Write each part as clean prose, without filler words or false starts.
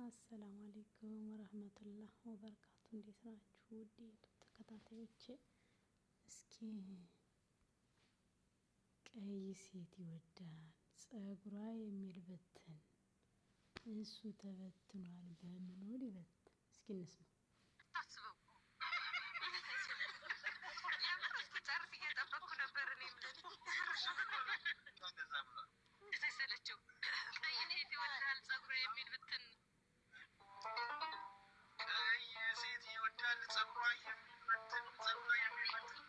አሰላሙ አለይኩም ወረህመቱላህ ወበረካቱ። እንዴት ናችሁ ውድ የዩቱብ ተከታታዮቼ? እስኪ ቀይ ሴት ይወዳል ጸጉሯ የሚል በትን እሱ ተበትኗል በምኑ ሊበትን? እስኪ እንስማ። ታስበው የምር እስኪጨርስ እየጠበቅኩ ነበር። እኔም ሰለቸው። ቀይ ሴት ይወዳል ጸጉሯ የሚል ብትን። ቀይ ሴት ይወዳል ጸጉሯ የሚበትን፣ ጸጉሯ የሚበትን።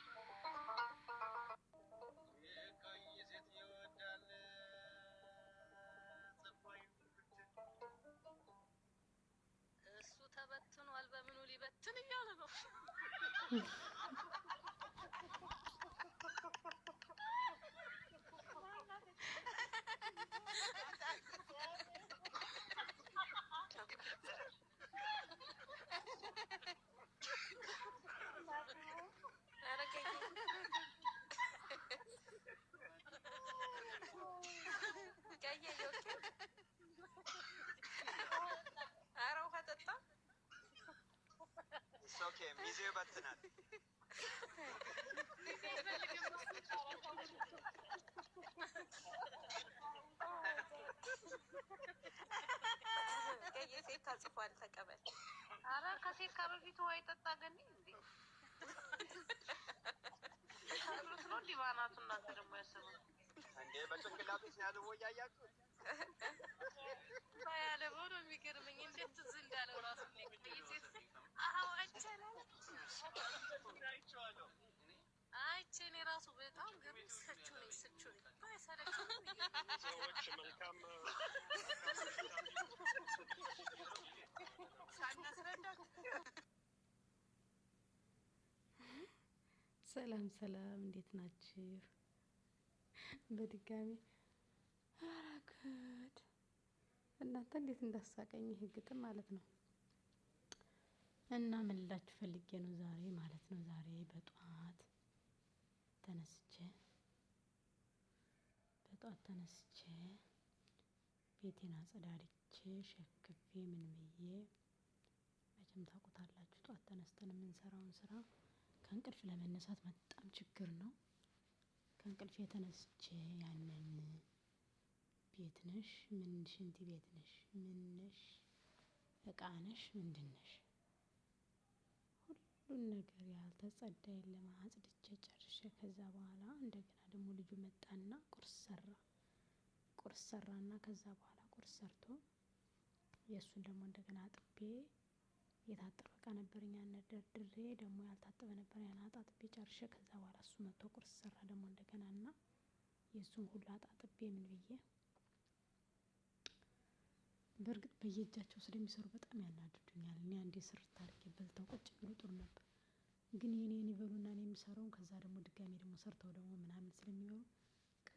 ቀይ ሴት ይወዳል ጸጉሯ የሚበትን። እሱ ተበትኗል በምኑ ሊበትን እያለ ነው። ኧረ ቀይ ቀይ okay። ኧረ ውሃ ጠጣ። Okay፣ ሚዜው ይበትናል። ቀይ ሴት ታጽፏል። ተቀበል። አረ ከሴት ከበፊቱ ውሃ ይጠጣ ገኒ እንዴ ተብሎት ነው እንዲህ በአናቱ። እናንተ ደግሞ ያስበው። እንዴ በጭንቅላቱ ሲያልቦ እያያችሁት። ያለበው ነው የሚገርመኝ፣ እንዴት ትዝ እንዳለው ራሱ ቀይ ሴት። አዎ አይቻልም። አይቼ እኔ ራሱ በጣም ገርም ሰችው ነኝ ስችው ነኝ ባይሰለችው። ሰዎች መልካም ሳናስረዳት። ሰላም ሰላም፣ እንዴት ናችሁ? በድጋሚ ኧረ ጉድ! እናንተ እንዴት እንዳሳቀኝ ይህ ግጥም ማለት ነው። እና ምን ልላችሁ ፈልጌ ነው ዛሬ ማለት ነው። ዛሬ በጧት ተነስቼ ቤቴን አጸዳድቼ ሸክፌ ምን ብዬ፣ መቼም ታውቁታላችሁ፣ ጧት ተነስተን የምንሰራውን ስራ ከእንቅልፍ ለመነሳት በጣም ችግር ነው። ከእንቅልፍ የተነስቼ ያንን ቤት ነሽ ምን፣ ሽንት ቤት ነሽ ምን ነሽ፣ እቃ ነሽ ምንድን ነሽ፣ ሁሉን ነገር ያልተጸዳ የለም አጽድቼ ጨርሼ፣ ከዛ በኋላ እንደገና ደግሞ ልጁ መጣና ቁርስ ሰራ። ቁርስ ሰራና ከዛ በኋላ ቁርስ ሰርቶ የእሱን ደግሞ እንደገና አጥቤ፣ የታጠበ እቃ ነበረኝ ያን ደርድሬ፣ ደግሞ ያልታጠበ ነበር ያን አጣጥቤ ጨርሼ፣ ከዛ በኋላ እሱ መጥቶ ቁርስ ሰራ ደግሞ እንደገና እና የእሱን ሁሉ አጣጥቤ ምን ብዬ። በእርግጥ በየእጃቸው ስለሚሰሩ በጣም ያናድዱኛል። እኔ አንዴ ስርት አድርጌ በልተው ቁጭ ቢሉ ጥሩ ነበር። ግን የኔን ይበሉና እኔ የምሰራውን ከዛ ደግሞ ድጋሜ ደግሞ ሰርተው ደግሞ ምናምን ስለሚበሉ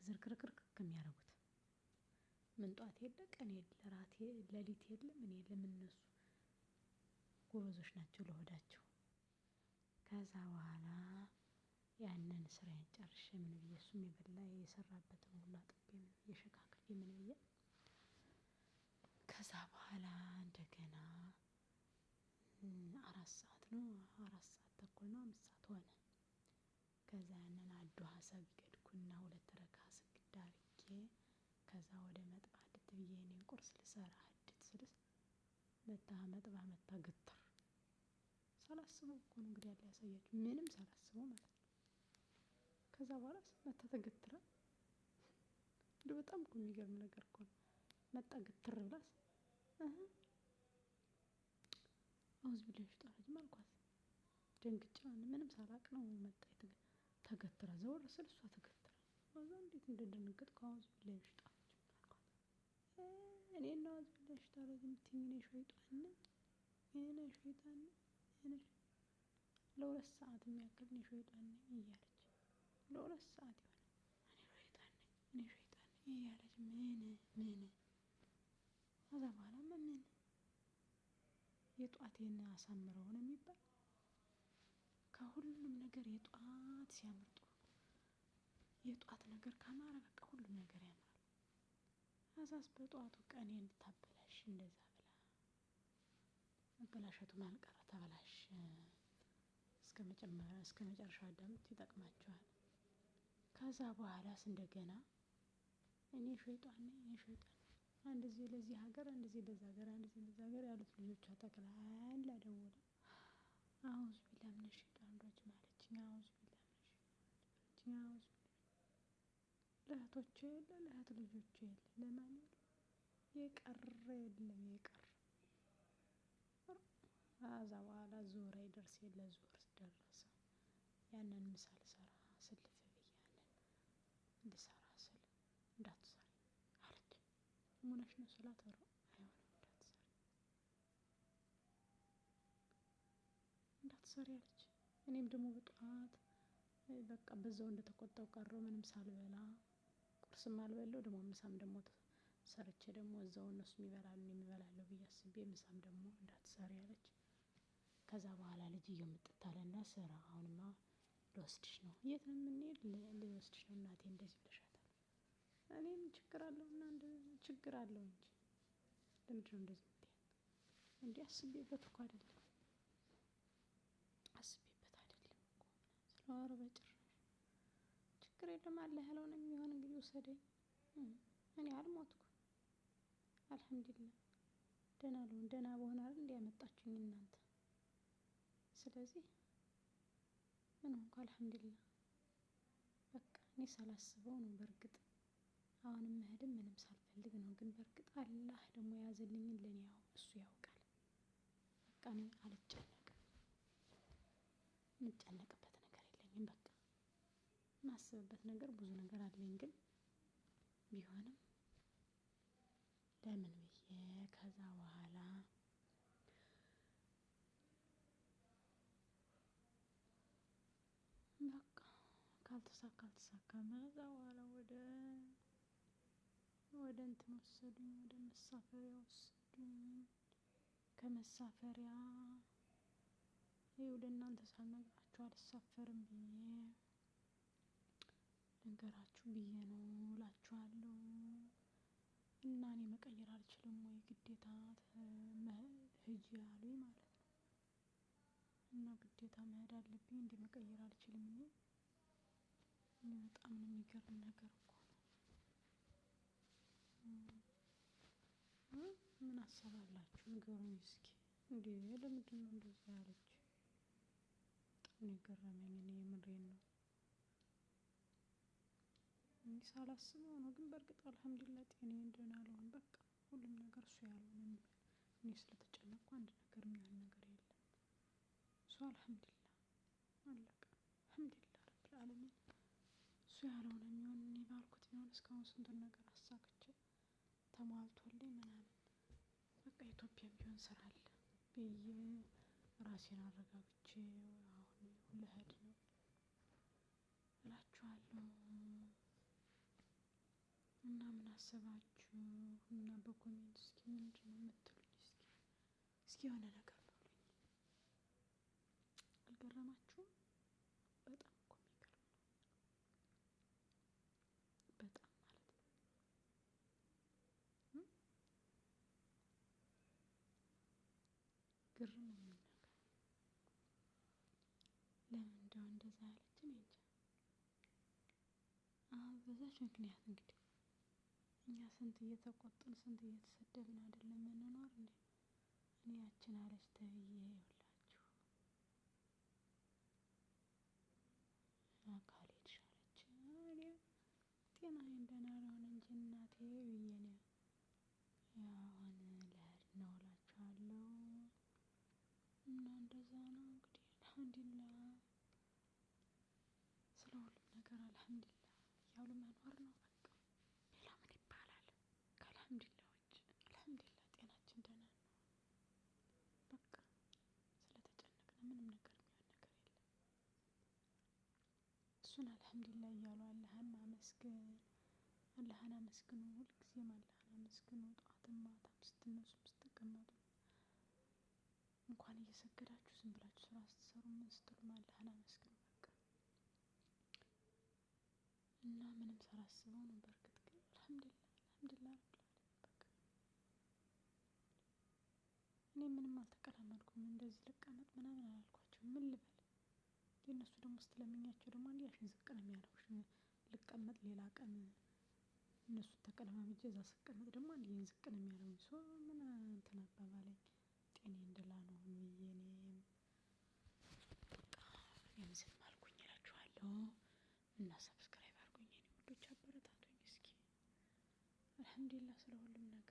ዝርክርክርክ የሚያደርጉት ምን ጧት የለ ቀን የለ ራት ሌሊት የለ ምን የለ ምን፣ እነሱ ጎበዞች ናቸው ለሆዳቸው። ከዛ በኋላ ያንን ስራዬን ጨርሼ ምን ብዬ፣ እሱም የበላ የሰራበትን ሁሉ አጥቤ ምን ብዬ ሸካክፌ ምን ብዬ፣ ከዛ በኋላ እንደገና 4 ሰዓት ነው፣ 4 ሰዓት ተኩል ነው፣ 5 ሰዓት ሆነ። ከዛ ያንን አዱሃ ሰገድኩና ሁለት ረካ ስግድ አድርጌ ከዛ ወደ መጥባ ህድት ብዬ እኔን ቁርስ ልሰራ ህድት ስልስ መታ መጥባ መታ ግትር። ሳላስበው እኮ ነው እንግዲህ ያለ ያሳያችሁ፣ ምንም ሳላስበው ማለት ነው። ከዛ በኋላ መታ ተገትራ፣ እንደ በጣም እኮ የሚገርም ነገር እኮ ነው። መጣ ግትር ብላስ አውዝ ቢላሽ ጣራጅ አልኳት። ደንግጬ ምንም ሳላቅ ነው መጣ ተገትራ። ዘወር ስል እሷ ተገትራ፣ ከዛ እንዴት እንደደነገጥኩ። አውዝ ቢላሽ ጣራጅ አልኳት። እኔ ነው አውዝ ቢላሽ ጣራጅ የምትይኝ? እኔ ሸይጣን ነኝ፣ እኔ ሸይጣን ነኝ፣ እኔ ለ2 ሰዓት የሚያክል እኔ ሸይጣን ነኝ እያለች፣ ለ2 ሰዓት ይሆናል እኔ ሸይጣን ነኝ፣ እኔ ሸይጣን ነኝ እያለች ምን ምን። ከዛ በኋላማ ምን የጧቴን አሳምረው ነው የሚባል። ከሁሉም ነገር የጧት ሲያምር ጥሩ ነው። የጧት ነገር ካማረ በቃ ሁሉም ነገር ያምራል። አዛስ በጧቱ ቀኔን ልታበላሽ እንደዛ ብላ። መበላሸቱ ማልቀረ ተበላሸ። እስከ መጨረሻው አዳምጡት፣ ይጠቅማችኋል። ከዛ በኋላስ እንደገና እኔ ሸይጣን ነኝ፣ እኔ ሸይጣን ነኝ፣ አንድ ጊዜ ለዚህ ሀገር፣ አንድ ጊዜ በዛ ሀገር፣ አንድ ጊዜ በዛ ሀገር ያሉት ልጆቿ ጠቅላላ ደወለ። أعوذ بالله من الشيطان الرجيم አለችኝ። أعوذ بالله من الشيطان الرجيم أعوذ بالله። ለእህቶቼ የለ ለእህት ልጆቼ የለ ለማን የለ የቀረ የለም የቀረ። ከዛ በኋላ ዙር ይደርስ የለ ዙር ደረሰ። ያንን ምሳ ልሰራ ስልፍ ብዬ ያንን ልሰራ ስል እንዳትሰሪ አለች። ሙነሽ ነው ስላት ኧረ አይሆንም እንዳትሰሪ እንዳትሰሪ አለች። እኔም ደግሞ በጠዋት በቃ በዛው እንደተቆጣው ቀረው። ምንም ሳልበላ ቁርስም አልበላው ደግሞ ምሳም ደግሞ ሰርቼ ደግሞ እዛው እነሱም ይበላሉ እኔም እበላለሁ ብዬ አስቤ ምሳም ደግሞ እንዳትሰሪ አለች። ከዛ በኋላ ልጅየው ምጥት አለና ስራ አሁንማ ልወስድሽ ነው። የት ነው የምንሄድ? ልወስድሽ ነው እናቴ እንደዚህ ብለሻታል። እኔም ችግር አለው እና ችግር አለው እንጂ ለምንድን ነው እንደዚህ የምትያት? እንዲህ አስቤበት እኮ አይደለም አስቤበት አይደለም እኮ ስለወረ በጭራሽ ችግር የለም አለ ያለው ነው የሚሆን። እንግዲህ ውሰደኝ። እኔ አልሞትኩም፣ አልሐምዱሊላህ ደህና ልሁን። ደህና በሆነ አይደል እንዲህ ያመጣችሁኝ እናንተ። ስለዚህ ምን ሆንኩ? አልሐምዱሊላህ በቃ እኔ ሳላስበው ነው። በእርግጥ አሁንም መሄድም ምንም ሳልፈልግ ነው። ግን በእርግጥ አላህ ደግሞ የያዘልኝን ለእኔ ያው እሱ ያውቃል። በቃ እኔ አልጨነቅም፣ የምጨነቅበት ነገር የለኝም። በቃ የማስብበት ነገር ብዙ ነገር አለኝ። ግን ቢሆንም ለምን ብዬ ከዛ በኋላ በቃ ካልተሳካ አልተሳካ። ከዛ በኋላ ወደ እንትን ወሰዱኝ፣ ወደ መሳፈሪያ ወሰዱኝ። ከመሳፈሪያ ይኸው ለእናንተ ሳልነግራችሁ አልሳፈርም ብዬ ልንገራችሁ ብዬ ነው እላችኋለሁ። እና እኔ መቀየር አልችልም ወይ ግዴታ ሂጂ አሉኝ ማለት ነው። እና ግዴታ መሄድ አለብኝ እንዴ? መቀየር አልችልም እኔ። በጣም ነው የሚገርም ነገር እኮ ነው። ምን ሀሳብ አላችሁ ንገሩኝ እስኪ። እንዴ ለምንድን ነው እንደዛ ያለች? በጣም ነው የገረመኝ። እኔ የምሬን ነው እኔ ሳላስበው ነው። ግን በእርግጥ አልሐምዱሊላህ ጤናዬን ደህና ልሆን በቃ ሁሉም ነገር እሱ ያለው ነው የሚሆን። እኔ ስለተጨነቅኩ አንድ ነገር የሚሆን ነገር የለም። እሱ አልሐምዱሊላህ አለቀ። አልሐምዱሊላህ ረብል ዓለሚን እሱ ያለው ነው የሚሆን። እኔ ባልኩት ቢሆን እስካሁን ስንቱን ነገር አሳክቼ ተሟልቶልኝ ምናምን በቃ ኢትዮጵያም ቢሆን ስራ አለ ብዬ ራሴን አረጋግቼ አሁን ልሄድ ነው እላችኋለሁ። እና ምን አሰባችሁ? እና በ comment እስኪ ምንድን ነው የምትሉኝ? እስኪ እስኪ የሆነ ነገር በሉኝ። አልገረማችሁም? በጣም እኮ የሚገርም ነው። በጣም ማለት ነው። ግርም የሚል ነገር ለምን እንደው እንደዛ ያለች እኔ እንጃ። አሁን በዛች ምክንያት እንግዲህ እኛ ስንት እየተቆጡን ስንት እየተሰደብን አይደለም የምንኖር እንዴ? እኔ ያችን አለች ተብዬ ይኸውላችሁ ካልሄድሽ አለች። እኔ ጤናዬን ደህና ልሆን እንጂ እናቴ ብዬ ነው አሁን ልሄድ ነው እላችኋለሁ። እና እንደዛ ነው እንግዲህ አልሐምዱሊላህ፣ ስለ ሁሉም ነገር አልሐምዱሊላህ እያሉ መኖር ነው በቃ። ሌላ ምን ይባላል ከአልሐምዱሊላህ ውጭ? አልሐምዱሊላህ ጤናችን ደህና ነው። በቃ ስለተጨነቅን ምንም ነገር የሚሆን ነገር የለም። እሱን አልሐምዱሊላህ እያሉ አላህን ማመስገን፣ አላህን አመስግኑ። ሁልጊዜም አላህን አመስግኑ። ጠዋትም ማታም ስትነሱም ስትቀመጡ እንኳን እየሰገዳችሁ ዝም ብላችሁ ስራ ስትሰሩ ምን ስትሉም አላህን አመስግኑ። በቃ እና ምንም ሳላስበው ነው። በእርግጥ ግን አልሐምዱሊላህ አልሐምዱሊላህ ረብል ዓለሚን በቃ እኔ ምንም አልተቀላመድኩም። እንደዚህ ልቀመጥ ምናምን አላልኳቸው። ምን ልበል? የእነሱ ደግሞ ስትለምኛቸው ደግሞ አንድ ያሽን ዝቅ ነው የሚያደርጉሽ። ልቀመጥ ሌላ ቀን እነሱን ተቀለማምጄ እዛ ስቀመጥ ደግሞ አንድ ይህን ዝቅ ነው የሚያደርጉኝ። So ምን እንትን አባባለኝ ጤኔ እንደላ ነው ብዬ እኔም በቃ እኔም ዝም አልኩኝ እላችኋለሁ። እና subscribe አድርጉኝ የኔ ውዶች፣ አበረታቱኝ እስኪ። አልሐምዱሊላህ ስለ ሁሉም ነገር።